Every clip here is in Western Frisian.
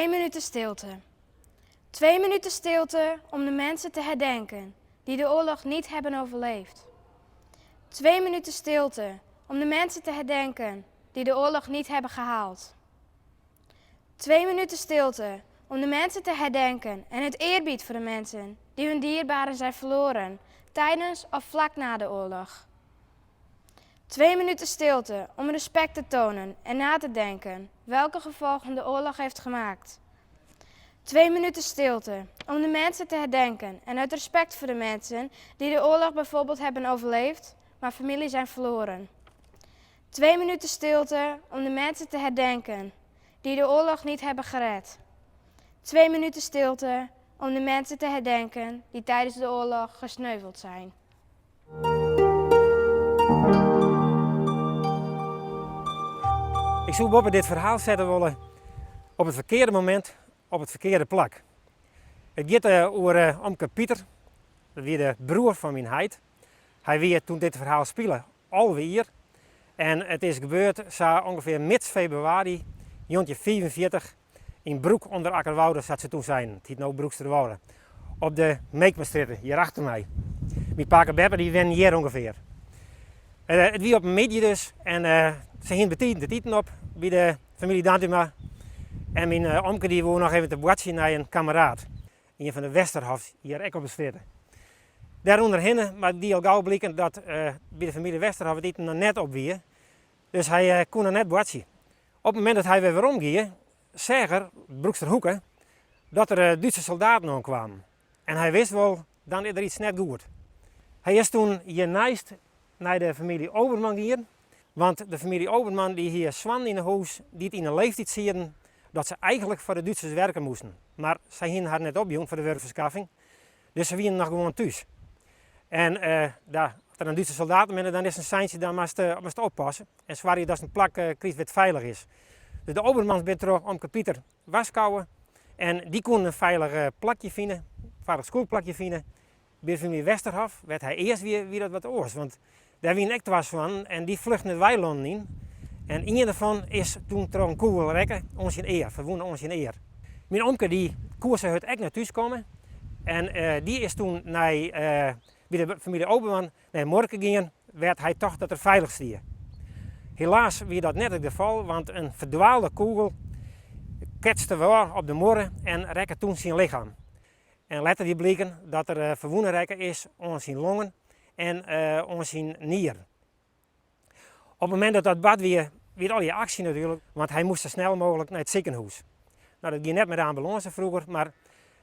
Twee minuten stilte. Twee minuten stilte om de mensen te herdenken die de oorlog niet hebben overleefd. Twee minuten stilte om de mensen te herdenken die de oorlog niet hebben gehaald. Twee minuten stilte om de mensen te herdenken en het eerbied voor de mensen die hun dierbaren zijn verloren tijdens of vlak na de oorlog. Twee minuten stilte om respect te tonen en na te denken welke gevolgen de oorlog heeft gemaakt. Twee minuten stilte om de mensen te herdenken en uit respect voor de mensen die de oorlog bijvoorbeeld hebben overleefd, maar familie zijn verloren. Twee minuten stilte om de mensen te herdenken die de oorlog niet hebben gered. Twee minuten stilte om de mensen te herdenken die tijdens de oorlog gesneuveld zijn. Ik soe boppe dit ferhaal sette wolle op it ferkearde momint op it ferkearde plak. It giet oer omke Pieter, dat wie de broer fan myn heit. Hy wie toen dit ferhaal spile 11 jier en it is gebeurd sa ûngefear mids febrewaris 1945 yn Broek ûnder Akkerwoude sa't se toen seinen, it hiet no Broeksterwâlde, op de Meekmastrjitte, hjir achter my. Myn pake en beppe dy wennen hjir ûngefear. It wie op in middei dus en se hienen betiden it iten op by de famylje Dantuma en myn omke dy woe noch even te boartsjen nei in kammeraat, ien fan de Westerhofs hjir ek op de strjitte. Dêr rûn er hinne, mar it die al gau bliken dat by de famylje Westerhof it iten noch net op wie, dus hy koe noch net boartsje. Op it momint dat hy wer werom gie, seach er, Broeksterhoeke, dat der Dútse soldaten oankwamen. En hy wist wol, dan is der iets net goed. Hy is toen hjirneist nei de famylje Oberman gien, want de famylje Oberman dy hie soannen yn 'e hûs dy't yn 'e leeftyd sieten dat se eigentlik foar de Dútsers werke moasten. Mar sy hienen har net opjûn foar de wurkferskaffing, dus se wienen noch gewoan thús. En ja, as der dan Dútse soldaten binne, dan is in seintsje, dan moatst oppasse en soargje datst in plak krijst wêr't it feilich is. Dus de Obermans binne troch omke Pieter warskôge en dy koenen in feilich plakje fine, feilich skûlplakje fine. By de famylje Westerhof, wêr't hy earst wie, wie dat wat oars, want dêr wienen ek twa soannen en dy fluchten it weilân yn. En ien derfan is toen troch in kûgel rekke oan syn ear, ferwûne oan syn ear. Myn omke dy koe sa hurd ek net thús komme en dy is toen nei, by de famylje Oberman nei muorke gien, wêr't hy tocht dat er feilich stie. Helaas wie dat net it gefal, want in ferdwaalde kûgel ketste wer op de muorre en rekke toen syn lichem. En letter die bliken dat er ferwûne rekke is oan syn longen en oan syn nier. Op it momint dat dat bard wie, wie it allegear aksje natuerlik, want hy moast sa snel mooglik nei it sikehûs. No, dat gie net mei de ambulânse froeger, mar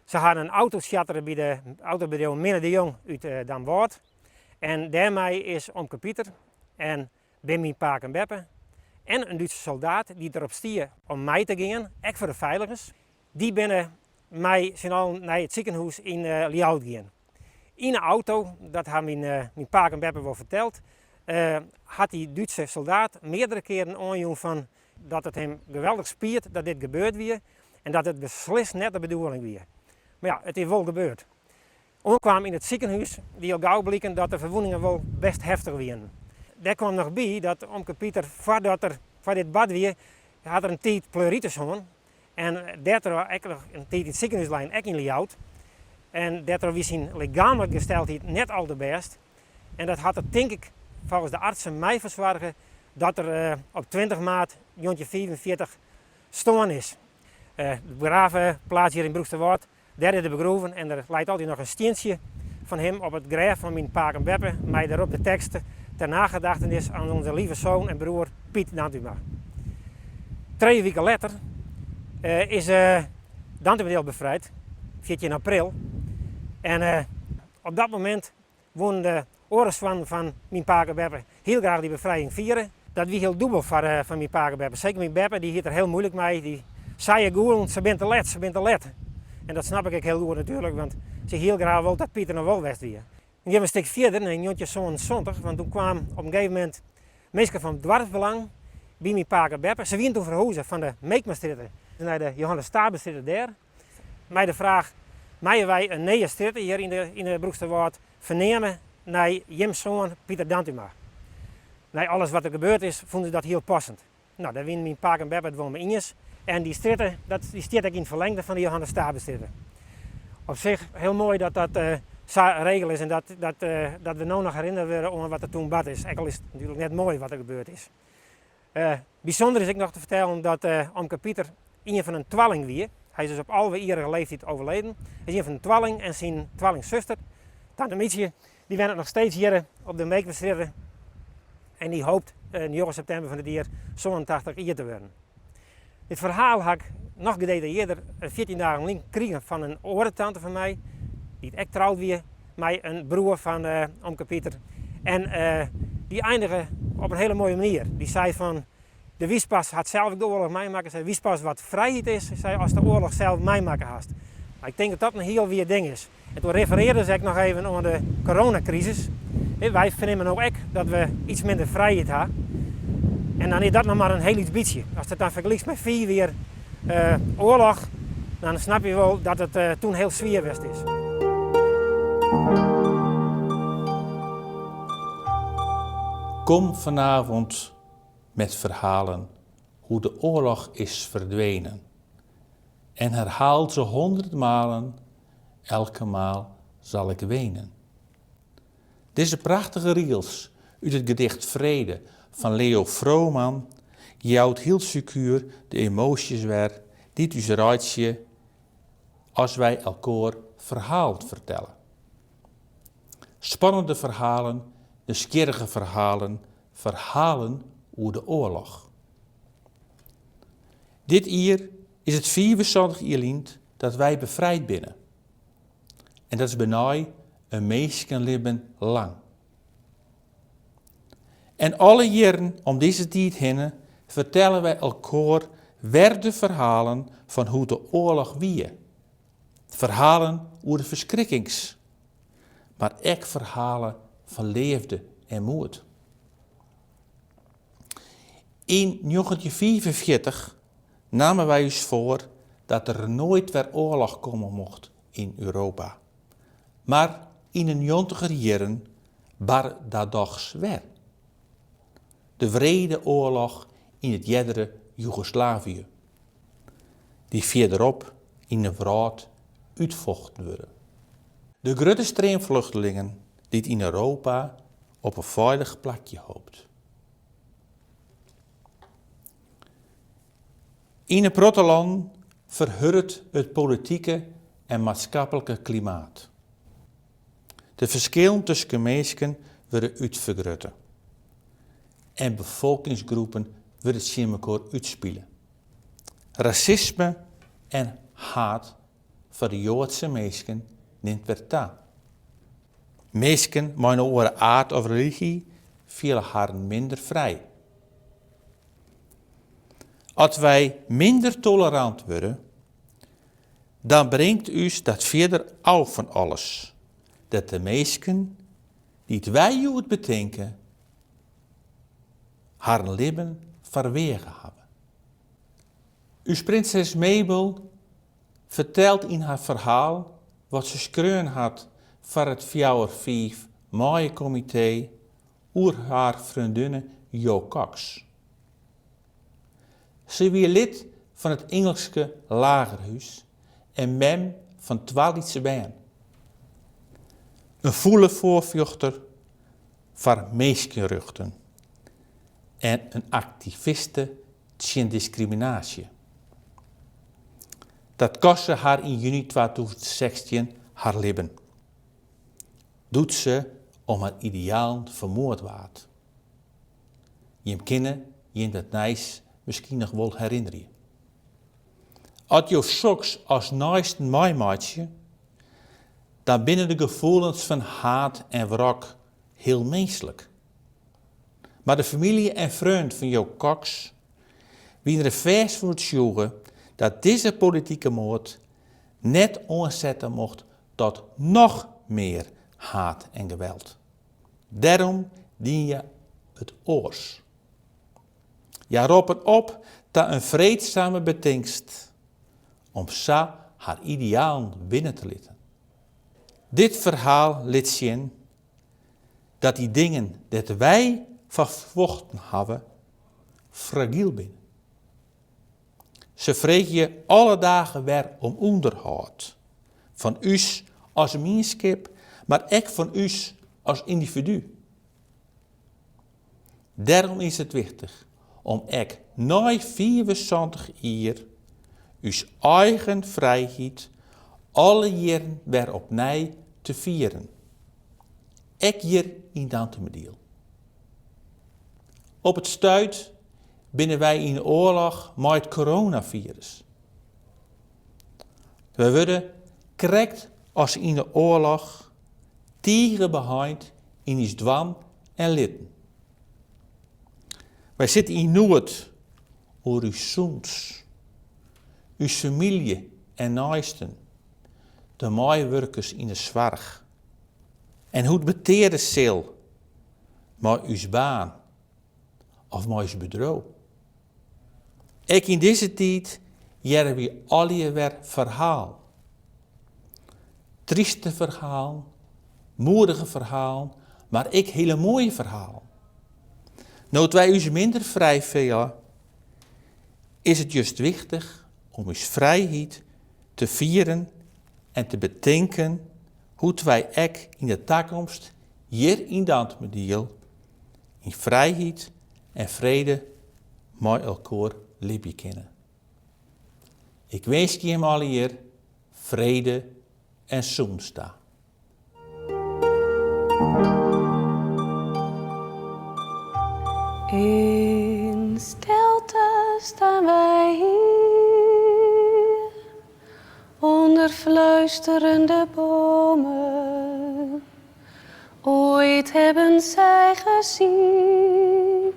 se hadden in auto chartere by de autobedriuw Minne de Jong út Damwâld. En dêrmei is omke Pieter en by myn pake en beppe en in Dútse soldaat dy't derop stie om mei te gean, ek foar de feiligens, Dy binne mei syn allen nei it sikehûs yn Ljouwert gien. Yn 'e auto, dat ha myn pake en beppe wol ferteld, hat dy Dútse soldaat meardere kearen oanjûn fan dat it him geweldich spiet dat dit gebeurd wie en dat it beslist net de bedoeling wie. Mar ja, it is wol gebeurd. Oankaam yn it sikehûs die al gau bliken dat de ferwûningen wol best heftich wienen. Dêr kwam noch by dat omke Pieter foardat er foar dit bard wie, hat er in tiid pleuritis hân En dêrtroch ek noch in tiid yn it sikehûs lein, ek yn Ljouwert. En dêrtroch wie syn lichaamlike gesteldheid net al te bêst. En dat hat der tink ik folgens de artsen mei foar soarge dat er op 20 maart 1945 stoarn is. De begraafplaats hjir yn Broeksterwâld, dêr is er begroeven en der leit altyd noch in stientsje fan him op it grêf fan myn pake en beppe mei dêrop de tekst Ter nagedachtenis aan onze lieve zoon en broer Piet Dantuma. Trije wiken letter is Dantumadiel befrijd, 14 april. En op dat momint woenen de oare soannen fan myn pake en beppe hiel graach dy befrijing fiere. Dat wie hiel dûbel foar myn pake en beppe. Seker myn beppe, dy hie it der hiel muoilik mei. Dy sei ek gûlend, se binne te let, se binne te let. En dat snap ik ek hiel goed natuerlik, want se hie hiel graach wold dat Piet der noch wol west wie. Dan gean we in stik fierder, nei 1977, want doe kwaam op in gegeven momint minsken fan doarpsbelang by myn pake en beppe. Se wienen toen ferhûze fan de Meekmastrjitte nei de Johannes Tabestrjitte dêr. Mei de fraach, meie wy in nije strjitte hjir yn de Broeksterwâld ferneame nei jim soan Pieter Dantuma? Nei alles wat der gebeurd is, fûnen se dat hiel passend. No, dêr wienen myn pake en beppe it wol mei iens. En dy strjitte, dat, dy stiet ek yn it ferlengde fan de Johannes Stabenstrjitte. Op sich hiel moai dat dat sa regele is en dat, dat, dat we no noch herinnere wurde oan wat der toen bard is. Ek al is it natuerlik net moai wat der gebeurd is. Bysûnder is ek noch te fertellen dat omke Pieter ien fan in twalling wie. Hy is dus op alvejierrige leeftiid overleden. Hy is ien fan in twalling en syn twallingsuster, tante Mietsje, dy wennet noch steeds hjir op de Meekmastrjitte en dy hopet njoggen septimber fan dit jier 87 jier te wurden. Dit ferhaal ha ik noch gedetailleerder 14 dagen lyn krigen fan in oare tante fan my, dy't ek troud wie mei in broer fan omke Pieter. En dy einige op in hele moaie manier. Dy sei fan, do witst pas, hat sels ek de oarloch meimakke, sei, witst pas wat frijheid is, sei, ast de oarloch sels meimakke hast. Mar ik tink dat dat in hiel wier ding is. En toen referearde se ek noch even oan de coronakrisis. Wy fernimme no ek dat we iets minder frijheid ha. En dan is dat noch mar in hiel lyts bytsje. Ast it dan fergelykst mei 5 jier oarloch, dan snap je wol dat it toen hiel swier west is. Kom vanavond met verhalen hoe de oorlog is verdwenen. En herhaal ze 100 malen, elke maal zal ik wenen. Dizze prachtige rigels út it gedicht Frede fan Leo Vroman jout hiel sekuer de emoasjes wer dy't ús reitsje as wy elkoar ferhalen fertelle. Spannende ferhalen, nijsgjirrige ferhalen, ferhalen oer de oarloch. Dit jier is it 75 jier lyn dat wy befrijd binne. En dat is benei in minskenlibben lang. En alle jierren om dizze tiid hinne fertelle wy elkoar wer de ferhalen fan hoe't de oarloch wie. Ferhalen oer de ferskrikkings, mar ek ferhalen fan leafde en moed. Yn 1945 namen wy ús foar dat der noait wer oarloch komme mocht yn Europa. Mar yn de njontiger jierren barde dat dochs wer. De wrede oarloch yn it eardere Joegoslavië, dy't fierderop yn de wrâld útfochten wurde. De grutte stream fluchtelingen dy't yn Europa op in feilich plakje hopet. Yn in protte lannen ferhurdet it politike en maatskiplike klimaat. De ferskillen tusken minsken wurde útfergrutte en befolkingsgroepen wurde tsjin mekoar útspile. Rasisme en haat foar de Joadske minsken nimt wer ta. Minsken mei in oare aard of religy fiele harren minder frij. As wy minder tolerant wurde, dan bringt ús dat fierder ôf fan alles dat de minsken dy't wy hjoed betinke harren libben foar weage hawwe. Us prinses Mabel fertelt yn har ferhaal wat se skreaun hat foar it fjouwer fiif maaie-komitee oer har freondinne Jo Cox. Se wie lid fan it Ingelske Lagerhûs en mem fan twa lytse bern. In fûle foarfjochter foar minskerjochten en in aktiviste tsjin diskriminaasje. Dat koste har yn juny 2016 har libben, doe't se om har idealen fermoard waard. Jim kinne jin dat nijs miskien noch wol herinnerje. As jo soks as neisten meimeitsje, dan binne de gefoelens fan haat en wrok hiel minsklik. Mar de famylje en freonen fan Jo Cox wiene der fêst fan oertsjûge dat dizze politike moard net oansette mocht tot noch mear haat en geweld. Dêrom diene hja it oars. Hja roppen op ta in freedsame betingst om sa har idealen winne te litten. Dit ferhaal lit sjen dat dy dingen dêr't wy foar fochten hawwe, fragyl binne. Se freegje alle dagen wer om ûnderhâld. Fan ús as mienskip, mar ek fan ús as yndividu. Dêrom is it wichtich om ek nei 75 jier ús eigen frijheid alle jierren wer opnij te fieren. Ek hjir yn Dantumadiel. Op it stuit binne wy yn oarloch mei it coronafirus. Wy wurde, krekt as yn de oarloch, tige beheind yn ús dwaan en litten. Wy sitte yn noed oer ús sûnens, ús famylje en neisten, de meiwurkers yn de soarch en hoe't beteare sil mei ús baan of mei ús bedriuw. Ek yn dizze tiid hearre wy allegear wer ferhalen. Tryste ferhalen, moedige ferhalen, mar ek hiele moaie ferhalen. No't wy ús minder frij fiele, is it just wichtich om ús frijheid te fieren en te betinken hoe't wy ek yn de takomst hjir yn Dantumadiel yn frijheid en frede mei elkoar libje kinne. Ik winskje jim allegear frede en sûnens ta. In stilte staan wij hier, onder fluisterende bomen. Ooit hebben zij gezien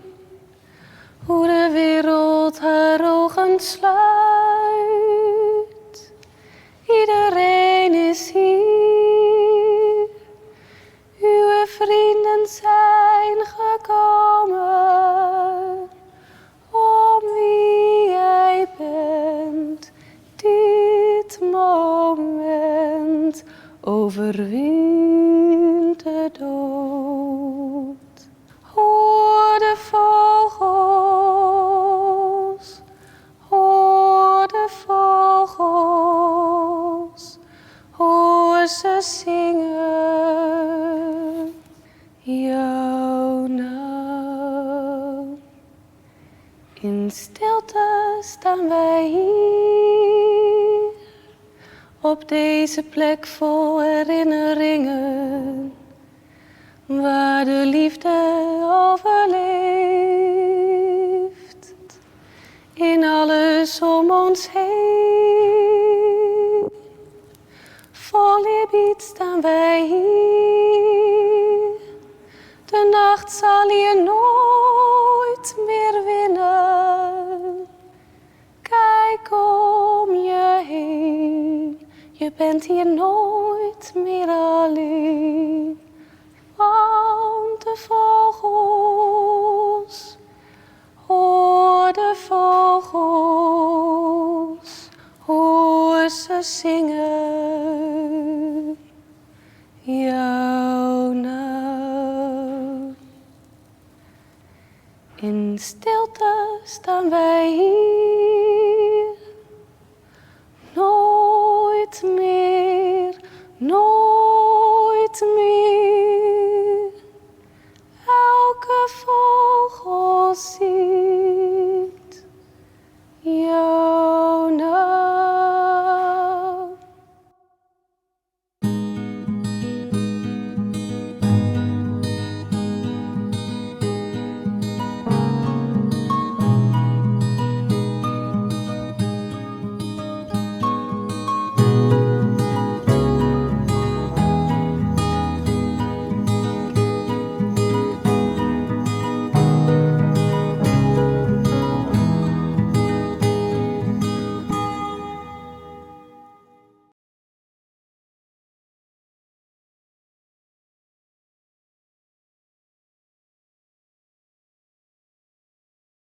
hoe de wereld haar ogen sluit. Iedereen is hier, uw vrienden zijn gekomen. Om wie jij bent, dit moment overwint de dood. Hoor de vogels, hoor de vogels, hoor ze zingen jouw naam. In stilte staan wij hier, op deze plek vol herinneringen, waar de liefde overleeft. In alles om ons heen, vol eerbied staan wij hier. De nacht zal hier nooit meer winnen. Kijk om je heen, je bent hier nooit meer alleen. Want de vogels, hoor de vogels, hoor ze zingen jouw naam. In stilte staan wij hier,